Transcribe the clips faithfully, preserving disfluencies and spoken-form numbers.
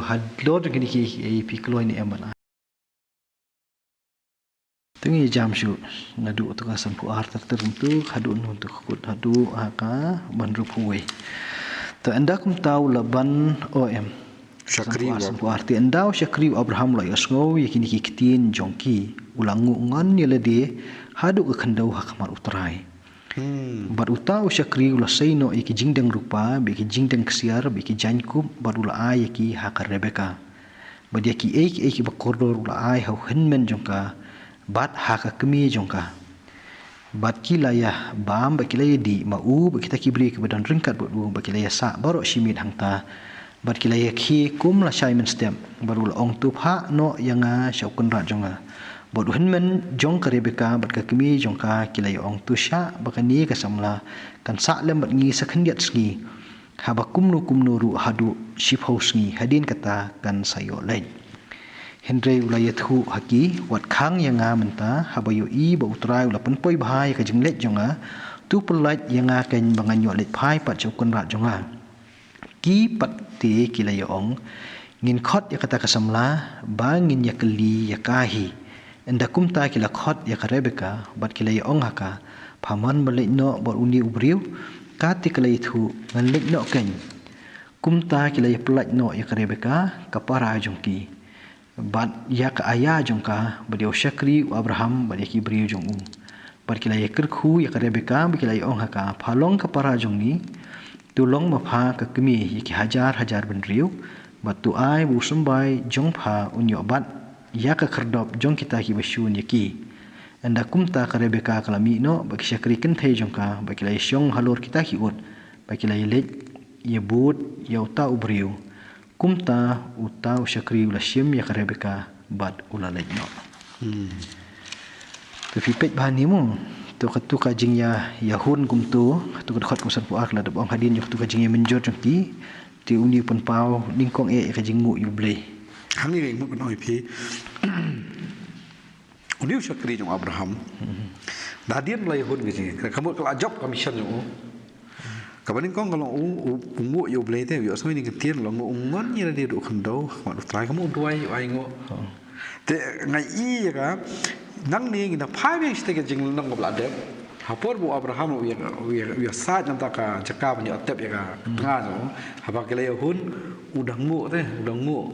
Hadlor kini ki, eh, phi kloi ne em ban ai. Te ngi jam shuh naduh tu ka sanphew ar ter ter tu haduh nu tu ka kut haduh ha ka ban rup huwei. Te ynda kumta u la ban o em. Shakri sanphew ar, wa. Sanphew ar. Te ynda u shakri u Abraham u la ïohsngew ïa kini ki ktien jong ki, u la nguh ngon ïa lade haduh ka khyndew ha khmat u Trai. Hmm. Bad uta u shakri u la sei noh ïa ki jingdeng rupa, bad ki jingdeng ksiar, bad ki jaiñkup, bad u la ai ïa ki ha ka Rebeka. Bad ïa kiei kiei kiba kordor u la ai ha u hynmen jong ka, bad ha ka kmie jong ka. Bad ki la ïa bam, bad ki la ïa dih ma u, bad kita ki briew kiba don ryngkat bad u, bad ki la ïa sah baroh shi miet hangta. Bad ki la ïa khie kum lashai mynstep, bad u la ong, to phah noh ïa nga sha u kynrad jong nga. Bad u hynmen jong ka Rebeka bad ka kmie jong ka ki la ïa ong, to shah ba kane ka samla kan sah lem bad ngi sa khyndiat sngi. Haba kumno kumno ruh haduh shiphew sngi, hadien kata kan sa ïoh leit. Hynrei u la ïathuh ha ki, wat khang ïa nga mynta, haba ïohi ba u Trai u la pynpoi bha ïa ka jingleit jong nga, to pyllait ïa nga keiñ ba ngan ïoh leit phai pat sha u kynrad jong nga. Ki pat te ki la ïa ong, ngin khot ïa kata ka samla ba ngin ïa kylli ïa ka hi. Ynda kumta ki la khot ïa ka Rebeka bad ki la ïa ong ha ka, pha mon ban leit noh bad une u briew? Ka te ka la ïathuh, ngan leit noh keiñ. Kumta ki la ïa pyllait noh ïa ka Rebeka, ka para jong ki, bad ïa ka aya jong ka, bad ïa u shakri u Abraham, bad ïa ki briew jong u. Bad ki la ïa kyrkhu ïa ka Rebeka, bad ki la ïa ong ha ka, pha long ka para jong ngi, to long ma pha ka kmie ïa ki hajar hajar bynriew, bad to ai ba u symbai jong pha un ïoh bat ïa ka khyrdop jong kita kiba shun ïa ki. Ynda kumta ka Rebeka ka la mih noh bad ki shakri kynthei jong ka, bad ki la ïa shong halor kita ki ut, bad ki la ïa leit ïa bud ïa uta u briew. Kumta uta u shakri u la shim ïa ka Rebeka bad u la leit noh. Hmm. To phi peit bha ni mo. To katu ka jingïa, ïahun kumto, katu ka dkhot kum sanphew ar ka la dep ong hadien jong katu ka jingïamynjur jong ki. Te une u pynpaw nyngkong eh ïa ka jingnguh ïa U Blei. Hangne ngi mut ban ong ïa phi. Une u shakri jong u Abraham. Hmm. Da hadien ba la ïahun ka jingïa, ka mut ka la jop ka mission jong u. Kaba nyngkong ka long u, u, u nguh ïa U Blei te, u ïohsngew ïa kane ka ktien, u la nguh ngon ïa lade haduh khyndew ha khmat U Trai, ka mut u duwai, u ainguh. Oh. Te nga ïohi ïa ka, nangne ngi da phai biang sha kata ka jinglynnong kaba la dep. Ha por ba u Abraham u ïa, u ïa, u ïa sait na kata ka jaka ban ïoh tep ïa ka, hmm, tnga jong u. Haba ki la ïahun, u dang nguh te, u dang nguh.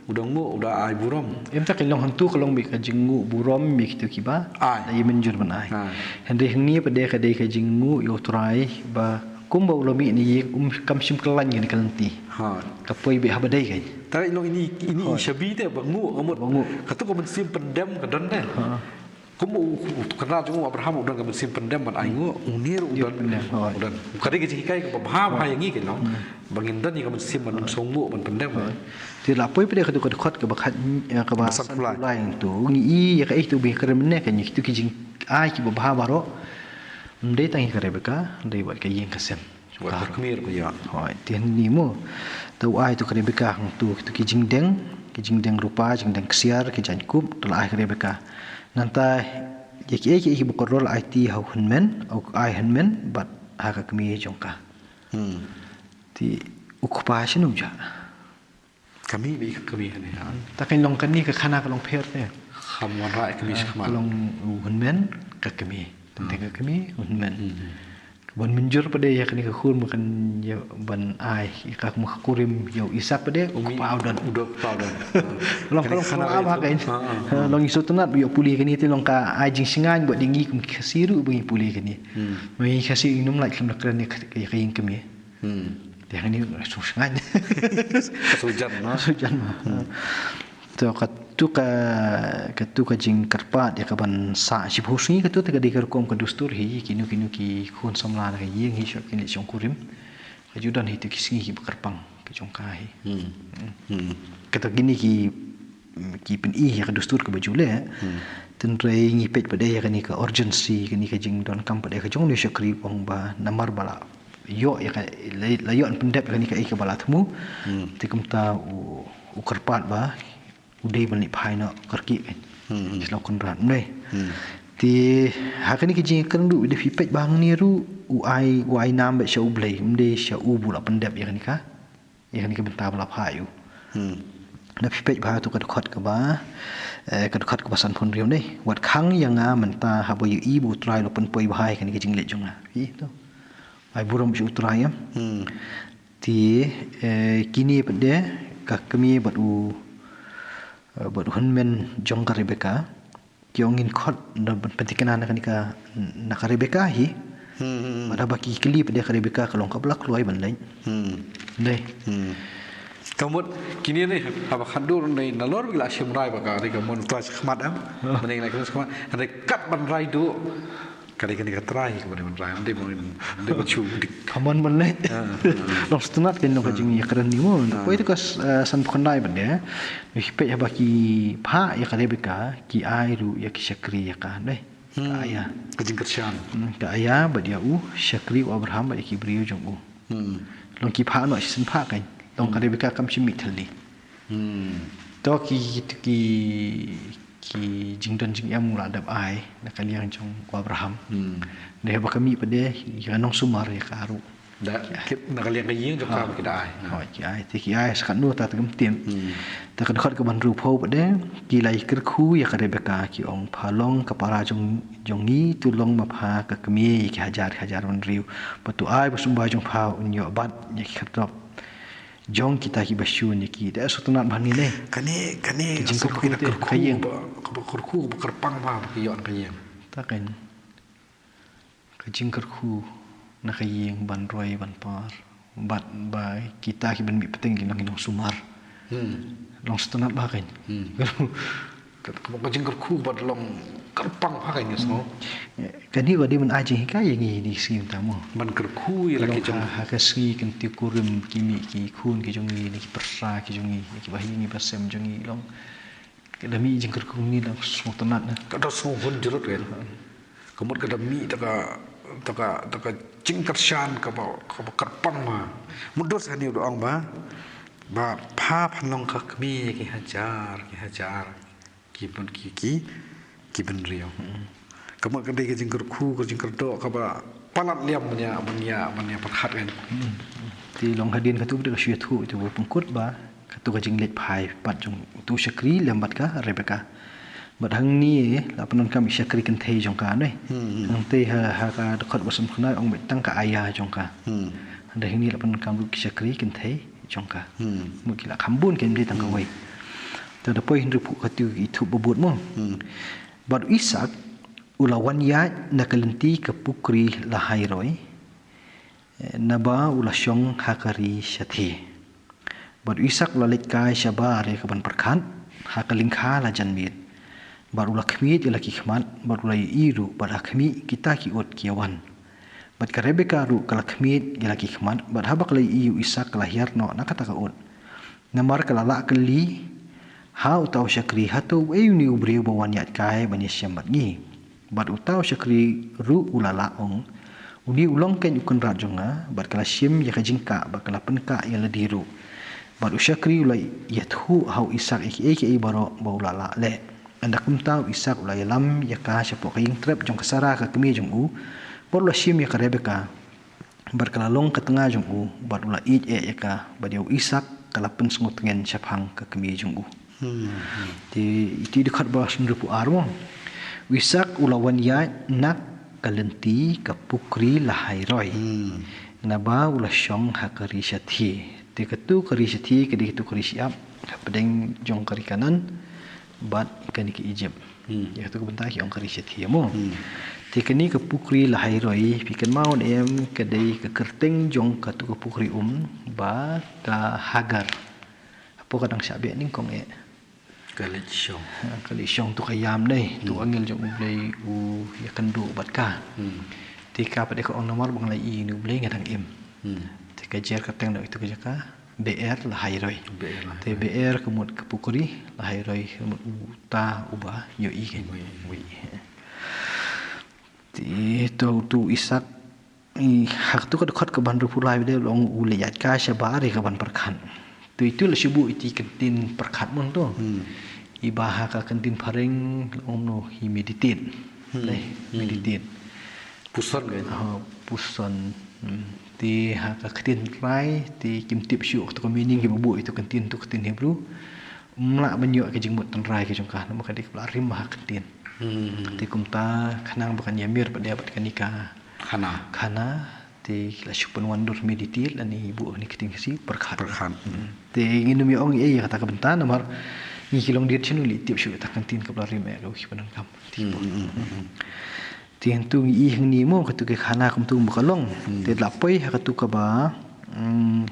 U dang nguh, u da ai burom. Em, ta ka long hangtu ka long beit ka jingnguh burom ïa kito kiba ai, da ïamynjur ban ai. Ai. Hynrei hangne pat de ka dei ka jingnguh ïa U Trai ba kumba u la mih na ïing, um, kam shym kyllain kane ka lynti. Ha. Ka poi beit haba dei kane. Tara ïa long ini, ini, hooid, i shabi te ba nguh, ka mut. Ba nguh. Katu ka mynsiem pyndem ka don te. Ha. Kum u, u, u kynrad jong u Abraham u don ka mynsiem pyndem ban ainguh, une ruh u don. Pyndem, hooid. U don. Ka dei ka jinghikai kaba bha bha ïa ngi, ka long. Hmm. Ba ngin don ïa ka mynsiem ban, hooid, sngewnguh ban pyndem. Hooid. Te la poi pat de katu ka dkhot kaba khat, eh, kaba, kaba sanphew lai. Sanphew lai tu. Ngi i ïa kaei tu ba ngi kren mynne, kane kitu ki jingai kiba bha baroh. Ym dei tang ïa ka Rebeka, dei bad ka ïing ka sem. Wat ka kmie ruh ka ïa. Hooid, te hangne mo. Te u ai to ka Rebeka hangtu, to ki jingdeng, ki jingdeng rupa, jingdeng ksiar, ki jaiñkup, to la ai ka Rebeka. Nangta ïa kiei kiei kiba kordor la aiti ha u hynmen, u ai hynmen, bad ha ka kmie jong ka. Hmm. Te u kpa shano u jah? Ka mih beit ka kmie kane, ha. Ta ka long kane ka khana ka long pher te. Kham wanrah ïa ka kmie, ah, shakhmat. Ka long u hynmen, ka kmie. Teng, hmm, ka kmie, u hynmen. Hmm. Ban mynjur pat de ïa kane ka khun ba kan ïa ban ai ïa ka kum ka kurim ïa u Isak pat de, u mih, u kpa u don. U don, u kpa u don. Long, kane ka long khana ka long ïa ba tu. Ka, ha, ha, ha, long ïa sngewtynnat ba ïoh pule kane te long ka ai jingsngewbha bad ïa ngi kum ki Khasi ruh ba ngi pule kane. Hmm. Ma ngi Khasi ngim lait khlem da kren ïa ka, ïa ka ïing kmie. Hmm. Te hangne shu sngewbha. Shu jan, no? Shu jan ma. Hmm. To katu ka, katu ka jingkyrpad ïa ka ban sah shiphew sngi, katu te ka dei ka rukom ka dustur hi, kino kino ki khun samla na ka ïing hi, shwa kin leit shongkurim. Ka ju don hi tu ki sngi kiba kyrpang ki jong ka hi. Hmm. Hmm. Hmm. Kata kine ki, ki pyni ïa ka dustur kaba ju leh. Hmm. Hynrei ngi peit pat de ïa kane ka urgency, kane ka jingdonkam pat de ka jong u shakri, ong ba namar ba la ïoh ïa ka, la, la ïoh pyndep ïa kane kaei kaba la thmu. Hmm. Te kumta u, u kyrpad ba u dei ban leit phai noh kyrkieh, hmm, hmm, sha u kynrad, ym dei? Hmm. Te ha kane ka jingkren ruh, da phi peit ba hangne ruh u ai, u ai nam beit sha U Blei, ym dei sha u ba u la pyndep ïa kane ka, ïa kane ka bynta ba la phah ïa u. Hmm. Na phi peit bha tu ka dkhot kaba, eh, ka dkhot kaba sanphew hynriew ne. Wat khang ïa nga mynta haba ïohi ba U Trai u la pynpoi bha ïa kane ka jingleit jong nga. Phi to. Ai burom sha U Trai em. Hmm. Te, eh, kine pat de ka kmie bad u, eh, bad u hynmen jong ka Rebeka. Ki ong ngin khot na ban pynthikna na kane ka, na ka Rebeka hi. Hmm, hmm, hmm. Bad haba ki kylli pat de ka Rebeka ka long kaba la kloi ban leit. Hmm. Dei. Hmm. Ka mut kine ne haba khatduh ne nalor ba ki la shim rai ba ka dei ka mon U Trai shakhmat em. Oh. Mynne la ka shakhmat. Hynrei kat ban rai duh. Ka dei kane ka trai ka ban rai. Hynrei ban, hynrei ban shu dik. Ka mon ban leit. Ah, ah. Long sngewtynnat kan long ka jingïakren ni mo. Ah. Poi te ka, eh, sanphew khyndai pat de. Phi peit haba ki phah ïa ka Rebeka, ki ai ruh ïa ki shakri ïa ka, dei. Ka Hmm. aya. Ka jingkyrshan. Hmm, ka aya bad ïa u shakri u Abraham bad ïa ki briew jong u. Hmm. Long ki phah noh shisien phah kan. Long ka Hmm. Rebeka kam shym mih thylli. Hmm. To ki, ki, ki jingdon jingem u la dep ai na ka liang jong u Abraham. Hmm. Dei haba ka mih pat de ïa ka nongsumar ïa ka ruh. Da, ki, na ka liang ka ïing jong ka ba ki da ai. Ha. Hooid, ki ai, te ki ai, sa katno ta te kam tip. Hmm. Te ka dkhot kaba hynriewphew pat de, ki la ïakyrkhu ïa ka Rebeka, ki ong pha long ka para jong, jong ngi, to long ma pha ka kmie ïa ki hajar, hajar bynriew. Bad to ai ba u symbai jong pha un ïoh bat ïa ki khyrdop jong kita kiba shun ïa ki. Te sngewtynnat bha ngi ne. Kane, kane, ka jingkyrkhu te, ka ïing. Ba, kaba kyrkhu, ba kyrpang bha, ba ki ïoh na ka ïing. Ta kan. Ka jingkyrkhu na ka ïing ban roi ban par. Bad ba kita kiban mih pateng ki long ki nongsumar. Hmm. Long sngewtynnat bha kan. Hmm. Ka, ka, ka jingkyrkhu bad long kyrpang bha kan, yes, no? Kane ka dei ban ai jinghikai ïa ngi, ngi sngi mynta mo. Ban kyrkhu ïa la ki jong ha, ha ka sngi kyntiew kurim ki mih ki khun ki jong ngi, ki pyrsa ki jong ngi, ki bahaïing ki basem jong ngi long. Ka da mih jingkyrkhu ngi da sngewtynnat na. Ka da sngewhun jurut kan. Ka mut ka da mih da ka, da ka, da ka jingkyrshan kaba, kaba kyrpang ma. Mut dos hani u da ong ba, ba pha phan long ka kmie ki hajar, ki hajar. Ki bun ki, ki, ki bynriew. Hmm. Ka mut ka dei ka jingkyrkhu, ka jingkyrdoh, kaba palat liam ban ïa, ban ïa, ban ïa pyrkhat kan. Hmm. Te long hadien katu ka shu ïathuh ïa u Pyngkut ba, katu ka jingleit phai pat jong utu u shakri lem bad ka Rebeka. Bad hangne la pyndonkam i shakri kynthei jong ka ne. Hmm, hmm. Hangtei ha, ha ka dkhot ba sanphew khyndai ong beit tang ka aya jong ka. Hmm. Hynrei hangne la pyndonkam ruh ki shakri kynthei jong ka. Hmm. Mut ki la kham bun, kim dei tang kawei. Hmm. Te da poi hynriewphew katu i thup ba bud mo. Hmm. Bad u Isak u la wan ïaid na ka lynti ka pukri Lahai-roi, eh, naba u la shong ha ka ri shathie. Bad u Isak u la leit kai shabar ïa ka ban pyrkhat ha ka lyngkha la janmiet. Bad u la khmied ïa la ki khmat, bad u la ïohi ruh, bad ha khmih kita ki ut ki ïawan. Bad ka Rebeka ruh ka la khmied ïa la ki khmat, bad haba ka la ïohi u Isak ka la hiar noh na kata ka ut. Namar ka la lah kylli ha uta u shakri, hato uei une u briew ba wan ïaid kai ban ïashem bad ngi. Bad uta u shakri ruh u la lah ong, une u long keiñ u kynrad jong nga, bad ka la shim ïa ka jingkah, bad ka la pynkah ïa lade ruh. Bad u shakri u la ïathuh ha u Isak ïa kiei kiei baroh ba u la lah leh. Ynda kumta u Isak u la ïalam ïa ka shapoh ka ïingtrep jong ka Sara ka kmie jong u, bad u la shim ïa ka Rebeka. Bad ka la long ka tnga jong u, bad u la ïeit eh ïa ka, bad ïa u Isak ka la pynsngewtngen shaphang ka kmie jong u. Hmm, hmm. Te, iti dkhot ba hynriewphew ar mo. U Isak u la wan ïaid na ka lynti ka pukri Lahai-roi. Hmm. Naba u la shong ha ka ri shathie. Te katu ka ri shathie ka dei katu ka ri shyiap hapdeng jong ka ri Kanaan bad kane ka Ijipt. Hmm. Ïa katu ka bynta ki ong ka ri shathie mo. Hmm. Te kane ka pukri Lahai-roi, phi kynmaw ne em, ka dei ka kyrteng jong katu ka pukri um ba ka Hagar. Hapoh ka dang shah beh nyngkong eh. Ka leit shong. Ha, ka leit shong tu ka ïam dei. Tu, hmm, angel jong U Blei u ïakynduh bad ka. Hmm. Te ka pat de ka ong namar ba nga la ïohi ïa U Blei nga dang im. Hmm. Te ka jer kyrteng da itu ka jaka Beer Lahai-roi. Beer Lahai-roi. Te Beer ka mut ka pukri, Lahai-roi ka mut uta uba ïohi kan. Uba ïohi. Uba ïohi. Te to utu u Isak, i, ha katu ka dkhot kaba hynriewphew lai de long u leit ïaid kai shabar ïa ka ban pyrkhat. To itu la shu buh iti kyntien pyrkhat mo to. Hmm. Iba ha ka kyntien phareng long no, i meditate. Hmm. Dei, hmm, meditate. Puson kan? Ha, puson. Hmm. Te ha ka ktien Trai, te kim tip shuh katu ka meaning kiba buh itu kyntien tu kyntien Hebrew. Mlah ban ïoh ka jingmut tynrai ka jong ka, namar ka dei ka ba la rim ha ka ktien. Te kumta khnang ba kan ïamir pat de bad kane ka Khana. Khana, te ki la shu pynwandur meditate lane buh kane ka ktien Khasi pyrkhat. Pyrkhat. Te ngin ym ïoh ong ei ïa kata ka bynta namar ngi ki longdien shano ngi tip shuh ïa kata ka ktien ka ba la rim eh ka ba ki pyndonkam. Te hyntu ngi i hangne mo katu ka khana kumtu ba ka long. Te la poi ha katu ka ba, mm,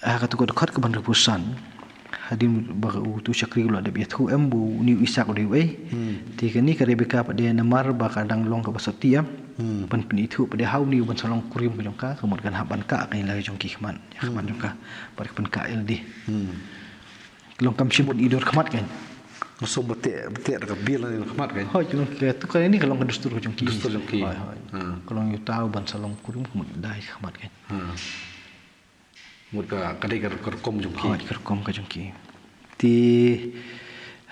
ha katu ka dkhot ka ba hynriewphew san. Hadien ba utu u shakri u la dep ïathuh em ba une u Isak u dei uei. Te kane ka Rebeka pat de namar ba ka dang long ka ba sotti em. Ban pynithuh pat de ha une u ban sa long kurim ka jong ka, ka mut kan hap ban kah ka ïa la ka jong ki khmat, ïa khmat jong ka. Bad ka pynkah ïa lade. Ka long kam shym ban i dur khmat kan. Nga sngewbha bteh, bteh da ka bill na khmat kan. Hooid, ka long katu ka, kane ka long ka dustur ka jong ki. Dustur jong ki. Hooid, hooid. Ka long ïa uta u ban sa long kurim ka mut dei khmat kan. Mut ka, ka dei ka, ka rukom jong ki. Hooid, ka rukom ka jong ki. Te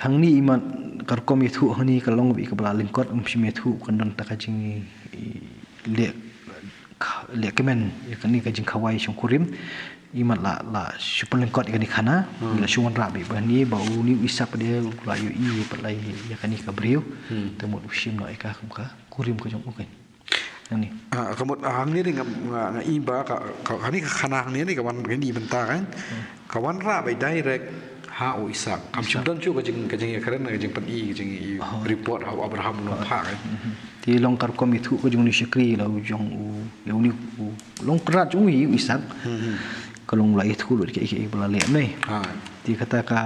hangne imat ka rukom ïathuh hangne ka long ba i ka ba la lyngkot, ym shym ïathuh, kan don ta ka jing, i, leh, leh kmen ïa kane ka jingkhawai shongkurim. Imat la, la shu pynlyngkot ïa kane ka khana, la shu wanrah ba i ba hangne ba une u Isak pat de u la ïohi pat la ïa kane ka briew. Te mut u shim noh ïa ka kum ka kurim ka jong u kan. Hangne. Ah, ka mut, ah, hangne ne nga, nga, nga i ba ka, ka, hangne ka khana hangne ne ka wan, ka i bynta kan. Ka wanrah ba i direct ha u Isak. Kam shym don shuh ka jing, ka jingïakren, ka jingpyni, ka jing report ha u Abraham u nongphah kan. Te long ka rukom ïathuh ka jong une u shakri la u jong u, ïa une u, long kynrad jong u ïa u Isak. Ka long la ïathuh lut kiei kiei ba la leh ne. Te kata ka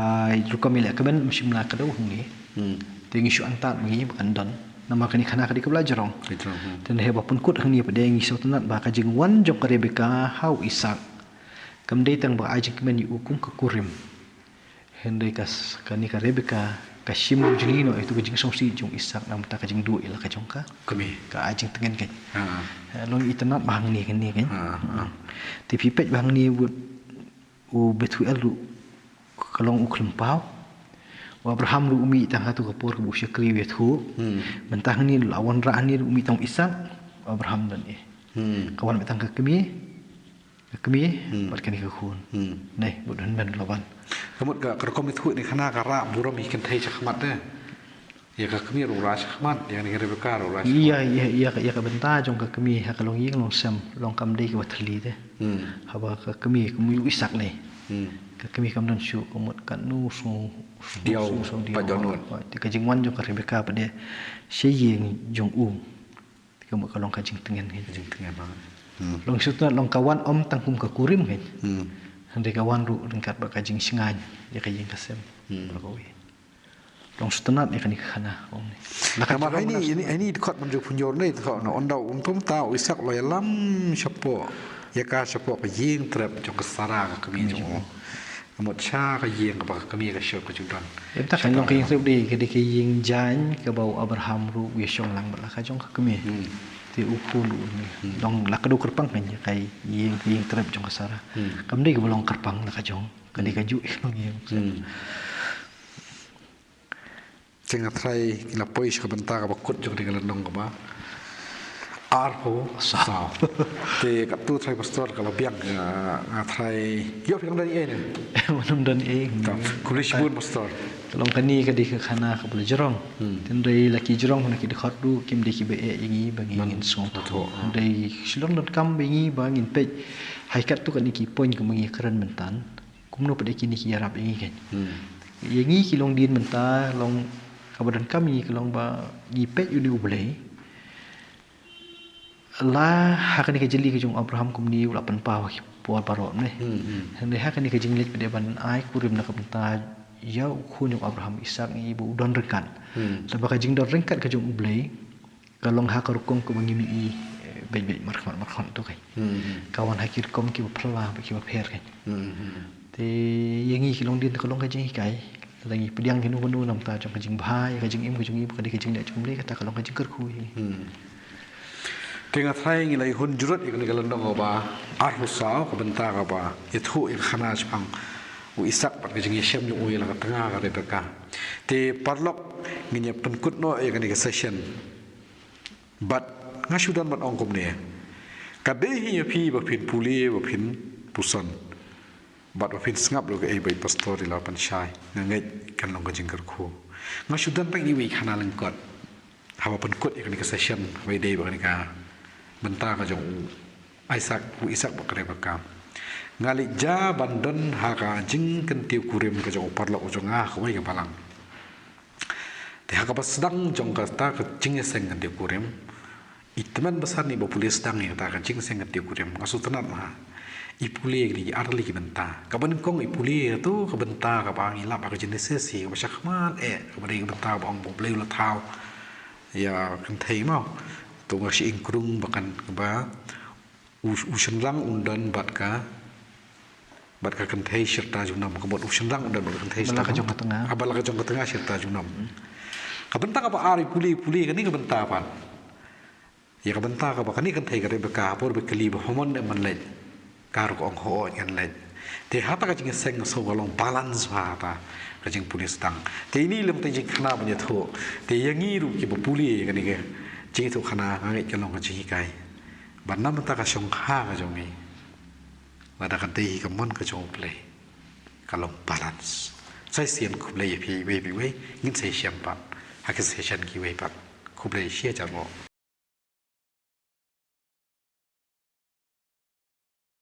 rukom ïaleh kmen ym shym la kdew hangne. Te ngi shu antad ma ngi ba kan don. Namar kane ka khana ka dei ka ba la jrong. Ka jrong, hmm. Te hynrei ba pynkut hangne pat de ngi sngewtynnat ba ka jingwan jong ka Rebeka ha u Isak kam dei tang ba ai jingkmen ïa u kum ka kurim. Hynrei ka s-, kane ka Rebeka ka shim jingli noh ïa tu ka jingsngewsih jong u Isak namar ta ka jingduh ïa la ka jong ka. Kmie. Ka ai jingtngen kan. Ha. Eh, long itynnat ba hangne kane kan. Ha, ha. Te phi peit ba hangne bad u Bethuel ruh ka long u khlem paw. U Abraham ruh u mih tang ha tu ka por kaba u shakri u ïathuh. Hmm. Mynta hangne la wanrah hangne ruh u mih tang u Isak. U Abraham don eh. Hmm. Ka wan mynta ka kmie. Ka kmie, hmm, bad kane ka khun. Hmm. Neh, bad hynmen la wan. Ka mut ka, ka rukom ïathuh ne khana ka rah burom ïa ki kynthei shakhmat te. Ïa ka kmie ruh rah shakhmat, ïa kane ka Rebeka ruh rah shakhmat. Ïa, ïa, ïa ka, ïa ka bynta jong ka kmie ha ka longïing longsem, long kam dei kaba thylli te. Hmm. Haba ka kmie, ka mut u Isak ne. Hmm. Ka kmie kam don shuh, ka mut katno sngew, sngew, diaw, sngew, sngew diaw. Pat dohnud. Te ka jingwan jong ka Rebeka pat de sha ïing jong u. Te ka mut ka long ka jingtngen kan. Ka jingtngen, ha. Hmm. Long shuh te long ka wan ym tang kum ka kurim kan. Hmm. Hynrei ka wan ruh ryngkat bad ka jingshngaiñ ïa ka ïing ka sem. Hmm. Bad kawei. Long sngewtynnat ïa kane ka khana, ong ne. La ka jrong. Namar ha ine, ine, ine i dkhot mynjur pynjur ne, i dkhot na, ynda u ong kumta u Isak u la ïalam shapoh, ïa ka shapoh ka ïing trep jong ka Sara ka kmie jong u. Ka mut sha ka ïing kaba ka kmie ka shop ka ju don. Ïa, mynta ka long ka ïing trep dei, ka dei ka ïing jaiñ kaba u Abraham ruh u ïashong lang bad la ka jong ka kmie. Hmm. Te u khun ruh ne. Hmm. Long la ka dei kyrpang kan ïa ka ïing, ka ïing trep jong ka Sara. Hmm. Kam dei kaba long kyrpang la ka jong. Ka dei ka juh ïa ka longïing. Hmm. Te nga tharai ngi la poi sha ka bynta kaba kut jong kane ka lynnong kaba arphew saw. Te katto tharai pastor ka la biang, nga, nga tharai ïoh phi ong don ei ne. Ym don ei. Khublei shibun pastor. Ka long kane ka dei ka khana kaba la jrong. Hmm. Hynrei la ki jrong na ki dkhot ruh kim dei kiba eh ïa ngi ba ngin sngewthuh. Hynrei shu long donkam ba ïa ngi ba ngin peit ha katto katne ki point kaba ngi kren mynta. Kumno pat de kine ki ïarap ïa ngi kan. Hmm. Ïa ngi ki longdien mynta long kaba donkam ïa ngi ka long ba ngi peit ïa une U Blei. La ha kane ka jylli ka jong u Abraham kumne u la pynpaw ha ki por baroh ne. Hmm, hmm. Hynrei ha kane ka jingleit pat de ban ai kurim na ka bynta ïa u khun jong u Abraham Isak ngi ba u don ryngkat. Hmm. Te ba ka jingdon ryngkat ka jong U Blei. Ka long ha ka rukom kaba ngim i, eh, beit beit markhmat markhmat tu kan. Hmm, hmm. Ka wan ha ki rukom kiba phylla bad kiba pher kan. Hmm, hmm. Te ïa ngi ki longdien ka long ka jinghikai. Lada ngi pdiang kano kano namar ta jong ka jingbha ïa ka jingim ka jong ngi bad ka dei ka jingleh jong U Blei kata ka long ka jingkyrkhu ïa ngi. Hmm. Te nga tharai ngi la ïa hun jurut ïa kane ka lynnong kaba arphew saw ka bynta kaba ïathuh ïa ka khana shaphang u Isak bad ka jingïashem jong u ïa la ka tnga ka Rebeka. Te paralok ngin ïa pynkut noh ïa kane ka session. Bad nga shu don ban ong kumne. Ka dei hi ïa phi ba phin pule ba phin puson. Bad ba phin sngap ruh kaei ba i pastor i la pynshai, nga ngeit kan long ka jingkyrkhu. Nga shu don tang iwei i khana lyngkot haba pynkut ïa kane ka session, haba ïadei bad kane ka bynta ka jong u Isaac, u Isaac bad ka Rebecca. Nga leit ja ban don ha ka jingkyntiew kurim ka jong u paralok u jong nga ha kawei ka balang. Te ha kaba sdang jong kata ka jingïaseng kyntiew kurim, i tymmen basan iba pule sdang ïa kata ka jingïaseng kyntiew kurim, nga sngewtynnat ma ha. I pule ïa kine ki ar tylli ki bynta. Kaba nyngkong i pule ïa kato ka bynta kaba ngi lap ha ka Genesis hi, kaba shakhmat eh, kaba dei ka bynta ba ong ba U Blei u la thaw ïa kynthei, mo. To nga shu ingkrung ba kan, ba u, u shynrang un don bad ka, bad ka kynthei shi rta junom, ka mut u shynrang un don bad ka kynthei shi rta junom. Ba la ka jong ka tnga. Ah, ba la ka jong ka tnga shi rta junom. Ka bynta kaba ar i pule, i pule kane ka bynta pat. Ïa ka bynta kaba kane ka kynthei ka Rebecca, ha por ba kylli ba ha mon em ban leit, ka ruh ka ong hooid ngan leit. Te hata ka jingïaseng ka sngew ka long balance bha hata ka jingpule sdang. Te ine i long tang jingkhana ban ïathuh. Te ïa ngi ruh kiba pule ïa kane ka jingïathuhkhana, nga ngeit ka long ka jinghikai ba na ka bynta ka shongkha ka jong ngi, lada ka dei hi ka mon ka jong U Blei, ka long balance. Sa shisien khublei ïa phi iwei pa iwei, ngin sa ïashem pat ha ki session kiwei pat. Khublei shihajar nguh.